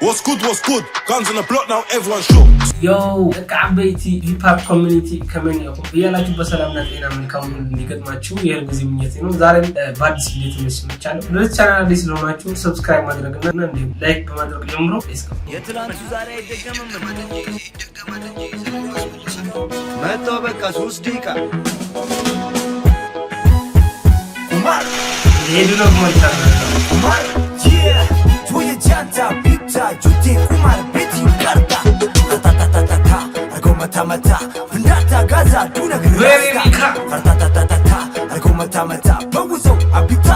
What's good, what's good? Guns on the block now, everyone's shook. Yo ደቂ ዓበይቲ hip hop community፣ ከመይ ኢኹም? ብያላችሁበት ሰላምና ጤና መልካም ሁሉ እንዲገጥማችሁ የሁል ጊዜ ምኞቴ ነው። ዛሬም በአዲስ ቪዲዮ ተመልሼ መጥቻለሁ። ለዚህ ቻናል አዲስ ስለሆናችሁ subscribe ማድረግና እንዲሁም like በማድረግ ጀምሮ። Let's go. የትላንቱ ዛሬ አይደገምም። መጣው በቃ 3 ደቂቃ። ቁማር። ሄዱ ነው መልካም። ቁማር፣ yeah፣ ጆዬ ጃንታ ቢታ ጁቴ ቁማር betting ካርታ ታታታታታ አርገው መታ መታ ፍንዳታ ጋዛ ዱነግር። ቬሮኒካ። ታታታታታ አርገው መታ መታ በውዘው አቢታ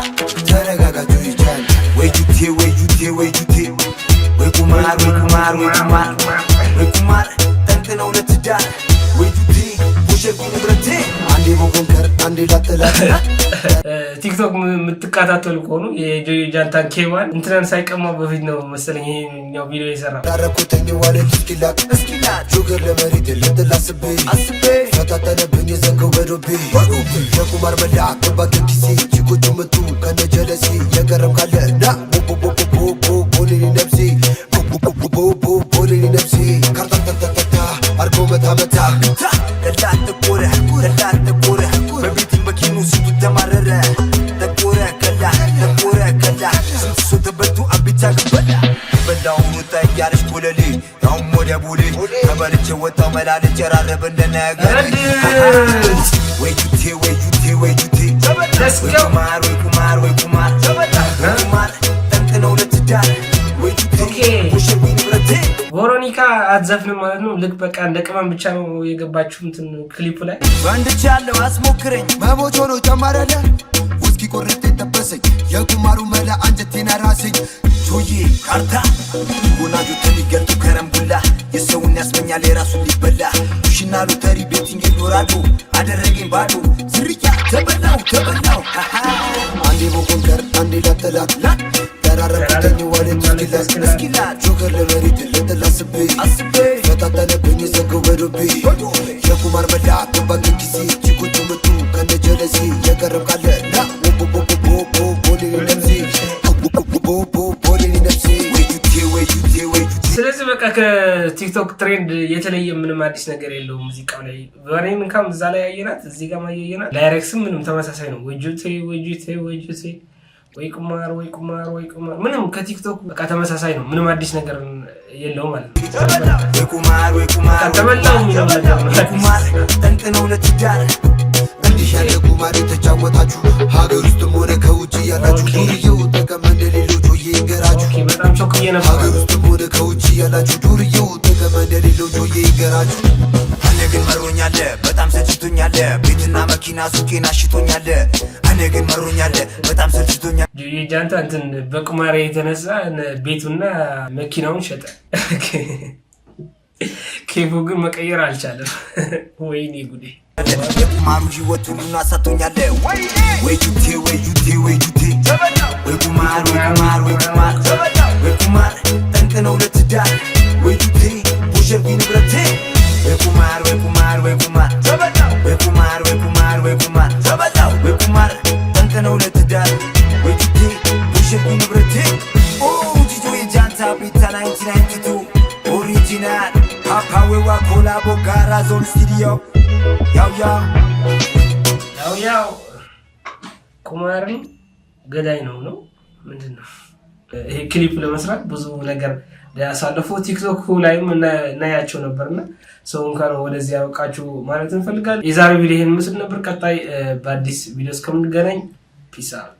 ተረጋጋ ጆዬ ጃንታ ወይ ጁቴ ወይ ጁቴ ወይ ጁቴ ወይ ቁማር ወይ ቁማር ወይ ቁማር ወይ ቁማር ጠንቅ ነው ለትዳር ወይ ጁቴ ቦሸርኩ ንብረቴ አንዴ በኮንከር አንዴ ላጥላት። ቲክቶክ የምትከታተሉ ከሆኑ የጆዬ ጃንታን ኬዋን እንትናን ሳይቀማ በፊት ነው መሰለኝ ይሄኛው ቪዲዮ የሰራ። ዳረኩተኝ ዋለች እስኪላጥ እስኪላጥ ጆገር ለመሬት ልጥል አስቤ አስቤ ፈታተነብኝ የዘንገው በዶቤ የቁማር መላ ገባ ከኪሴ ቺኮቹ መጡ ከነጀለሴ የቀረም ካለ ና ቦቦቦቦቦ ቦሌኒ ነፍሴ ቦቦቦቦ ቦሌኒ ነፍሴ ካርታታታታ አርጎ መታ መታ ቀላ ጠቆረ ቀላ ጠቆረ በቤትም በኪኑ ስንቱ ተማረረ ጠቆረ ቀላ ጠቆረ ቀላ ስንት ሰው ተበልቶ አቢታ ገበላ በላውን ወጣ እያለች ኮለሌ ያውም ወደ ቦሌ ተበልቼ ወጣው መላልጬ ራረበ እንደነገር ወይ ጁቴ ወይ ጁቴ ወይ ጁቴ Let's ወይ go. ቁማር ወይ ቁማር ወይ ቁማር ወይ ቁማር ጠንቅ ነው ለትዳር ወይ ጁቴ ቦሸዊ ንብረቴ። ቬሮኒካ አትዘፍንም ማለት ነው። ልክ በቃ እንደ ቅመም ብቻ ነው የገባችው እንትን ክሊፑ ላይ። ፈንድቻለሁ አስሞክረኝ። መሞት ሆኖ ጨማሪ አለ ውስኪ ቆርጤ ጠበሰኝ የቁማሩ መላ አንጀቴን አራሰኝ። ጆዬ ካርታ ጎናጆትን ሊገልጡ ከረምቡላ የሰውን ያስመኛል የራሱን ሊበላ ውሽና ሎተሪ betting ኤልዶራዶ አደረገኝ ባዶ ዝርያ ተበላው ተበላው። አንዴ በኮንከር አንዴ ላጥላት ተራረኩተኝ ዋለች እስኪላት እስኪላት ጆከር ለመሬት ልጥል አስቤ አስቤ ፈታተነብኝ የዘንገው በዶቤ የቁማር መላ ገባ ከኪሴ ቺኮቹ መጡ ከነጀለሴ የቀረም ካለ ና ቦቦቦቦቦ ቦሌኒ ነፍሴ ቦቦቦ ቦሌኒ ነፍሴ ወይ ጁቴ ወይ ጁቴ ወይ ጁቴ። ስለዚህ በቃ ከቲክቶክ trend የተለየ ምንም አዲስ ነገር የለውም ሙዚቃው ላይ። ቬሮኒካም እዛ ላይ ያየናት እዚህ ጋር ያየናት lyrics ም ምንም ተመሳሳይ ነው። ወይ ጁቴ ወይ ጁቴ ወይ ጁቴ ወይ ቁማር ወይ ቁማር ወይ ቁማር ምንም ከቲክቶክ በቃ ተመሳሳይ ነው። ምንም አዲስ ነገር የለውም ማለት ነው። ወይ ቁማር ወይ ቁማር በቃ ተበላው የሚለው ነገር ነው። ወይ ቁማር ጠንቅ ነው ለትዳር። እንዲህ ያለ ቁማር የተጫወታችሁ ሀገር ውስጥም ሆነ ከውጭ ያላችሁ ዱርዬው ጥቅም እንደሌለው ጆዬ ይንገራችሁ። Okay፣ በጣም ቾክዬ ነበር። ሀገር ውስጥም ሆነ ከውጭ ያላችሁ ዱርዬው ጥቅም እንደሌለው ጆዬ ይንገራችሁ። እኔ ግን መሮኛል በጣም ሰልችቶኛል ቤትና መኪና ሱቄን አሽቶኛል እኔ ግን መሮኛል በጣም ሰልችቶኛል። ጆዬ ጃንታ እንትን በቁማር የተነሳ ቤቱና መኪናውን ሸጠ። ኬፉ ግን መቀየር አልቻለም። ወይኔ ጉዴ! የቁማሩ ህይወት ሁሉን አሳቶኛል ወይ ጁቴ ወይ ጁቴ ወይ ጁቴ ወይ ቁማር ወይ ቁማር ወይ ቁማር ወይ ቁማር ጠንቅ ነው ለትዳር ወይ ጁቴ ቦሸርኩ ንብረቴ ወይ ቁማር ወይ ቁማር ወይ ቁማር ወይ ቁማር ወይ ቁማር ወይ ቁማር ወይ ቁማር ጠንቅ ነው ለትዳር ወይ ጁቴ ቦሸርኩ ንብረቴ ኦ ጂጆ የጃንታ ቢታ 1992 original ፓፓዌዋ ኮላቦ ጋራ ዞን ስቱዲዮ ያው ያው። ያው ያው ቁማርን ገዳይ ነው ነው ምንድን ነው? ይሄ ክሊፕ ለመስራት ብዙ ነገር ያሳለፉ ቲክቶክ ላይም እናያቸው ነበርና ሰው እንኳን ወደዚህ ያውቃችሁ ማለት እንፈልጋለን። የዛሬው ቪዲዮ ይህን ምስል ነበር። ቀጣይ በአዲስ ቪዲዮ እስከምንገናኝ peace out.